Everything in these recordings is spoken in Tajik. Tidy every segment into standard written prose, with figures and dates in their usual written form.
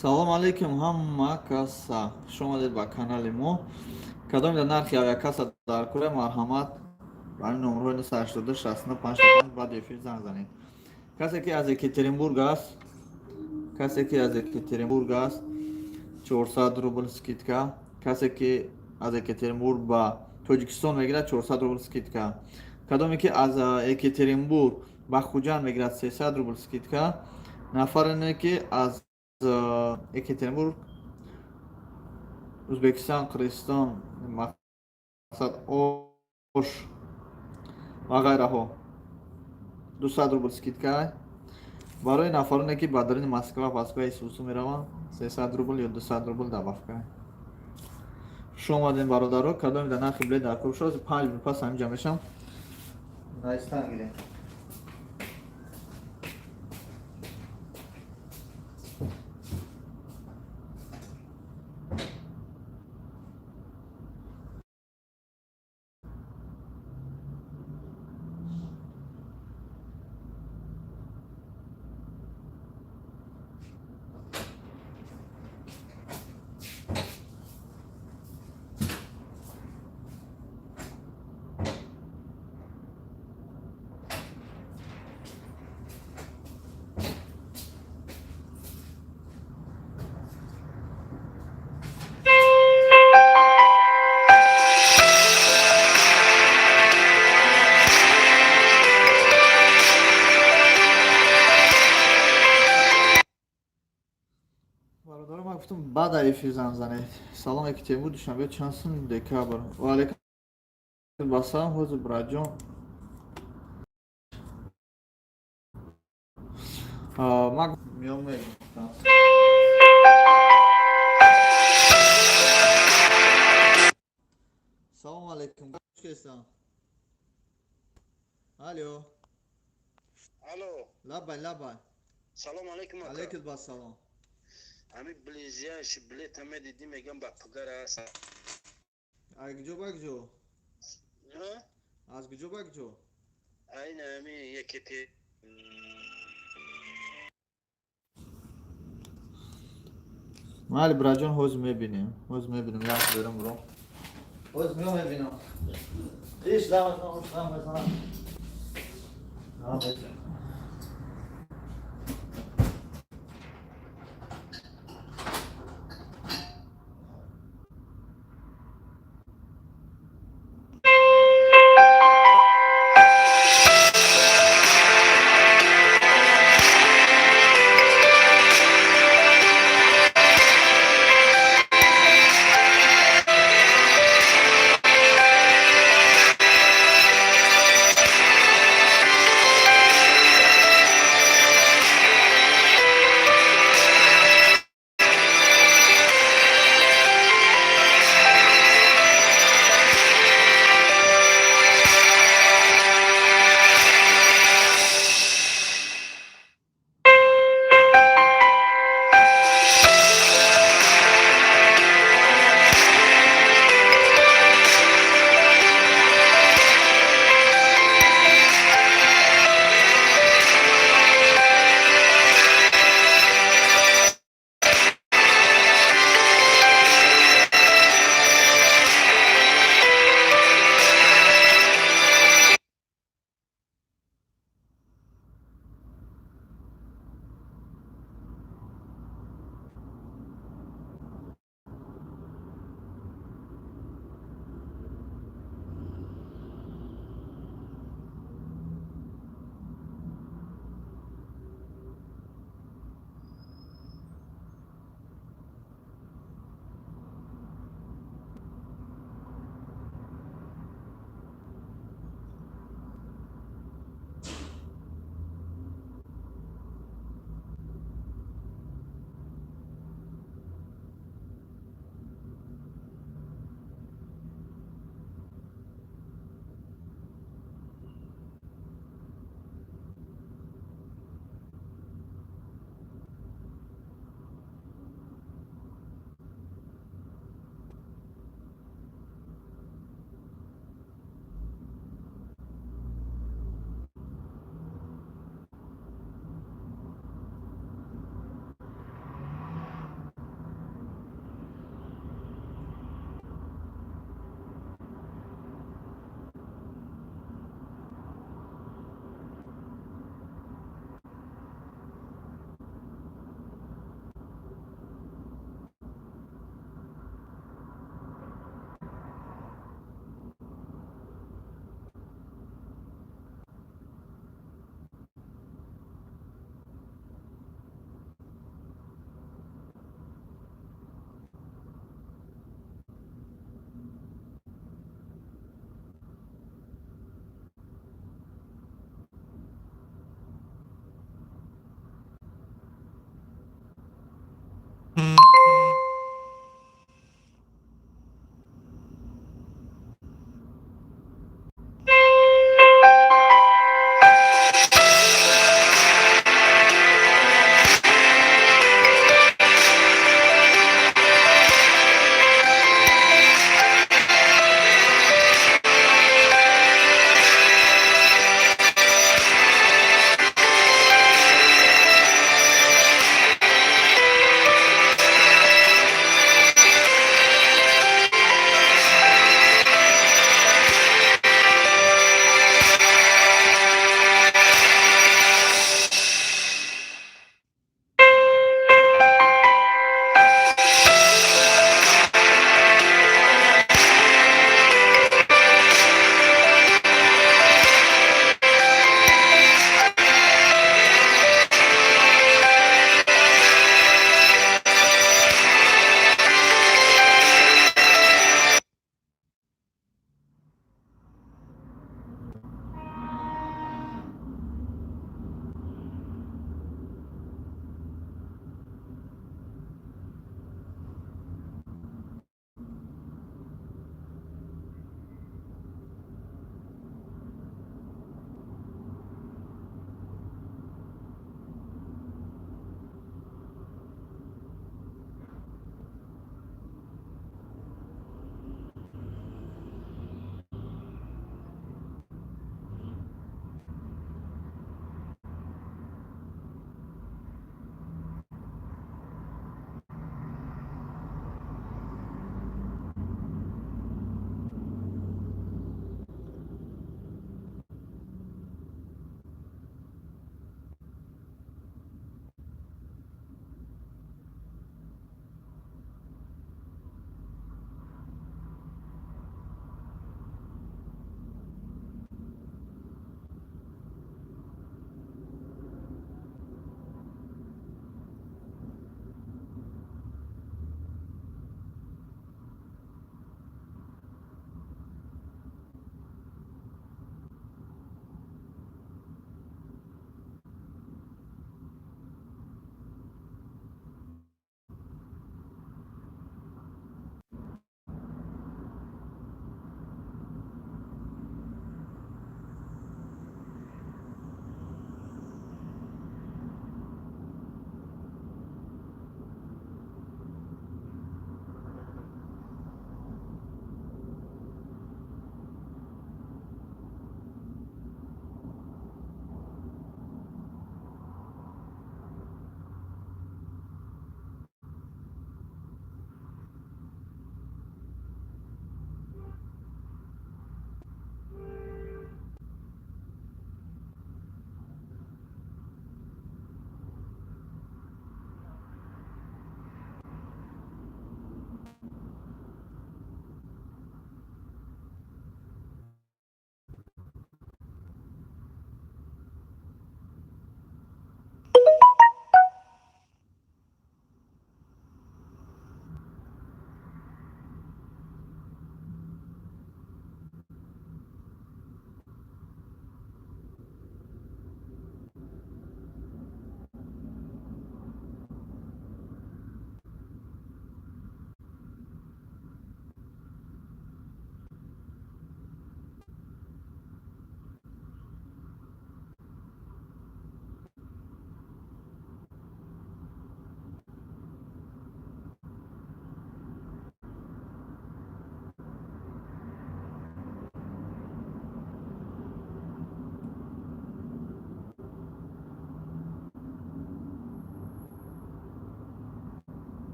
Салом алейкум ҳама каса, хуш омадед ба канали мо. Кадоме дар нархи авиакасса дар куре, марҳамат, ба ин номерҳои 982 69 55 баъди эфир занг занед. Касе ки аз Екатеринбург аст, касе ки аз Екатеринбург аст, 400 рубл скидка. Касе ки аз Екатеринбург ба Тоҷикистон мегирад, 400 рубл скидка. Кадоме ки аз Екатеринбург ба Хуҷанд мегирад, 300 рубл скидка. Нафаре ки аз Екатеринбург, Ӯзбекистон, Қирғизистон, мақсад Ош ва ғайраҳо, 200 рубл скидка. Барои нафароне ки ба даруни Москва, Москва Исусу мераванд, 300 рубл ё 200 рубл добавка. Хуш омадем, бародаро. Кадоме дар нархи билет дар кор шуд, 5 минут пас ҳаминҷа мешам. Наистан гирем. Бародаро, ман гуфтам, баъд аз эфир занг занед. Салом, Екатеринбург, Душанбе чанд сум декабр? Ва алейкум ассалом. Ҳозир, братҷон, ман меом, мегуфтам. Салому алейкум, кестам. Алло. Алло. Лабай, лабай. Салом алейкум, ака. Алейкум ассалом. Ами ближайший билета медидӣ, мегам, ба пугара аст. Аз куҷо ба куҷо? Ҳа? Аз куҷо ба куҷо? Айна ами екете. Майли, братҷон, ҳозир мебинем, ҳозир мебинем. Як берам бро, ҳозир меом, мебинам. Иш дам мезанам, дам мезанам.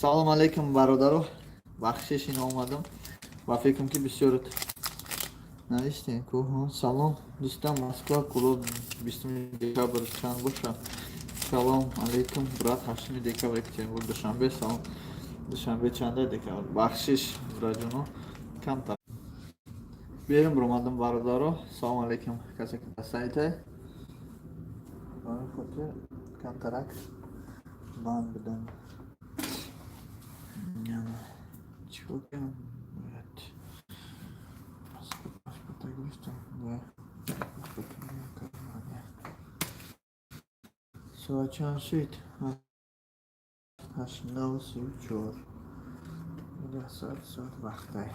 Салом алейкум, бародаро. Бахшиш, ин омадам. Ба фикрам, ки бисёр навиштем ку. Салом, дӯстам, Москва, Кулоб, 20 декабр чанд боша? Салом алейкум, брат, 8 декабр, Екатеринбург, Душанбе. Салом, Душанбе чанда декабр? Бахшиш, бираҷоно, камтар берун биромадам. Бародаро, салом алейкум, касе ки дар сайте, ба хотир камтарак банд будам. Чикор кардам? Бояд паспорта гирифтам. Бояд соат чанд шуд? 8:34. Соат вақтай.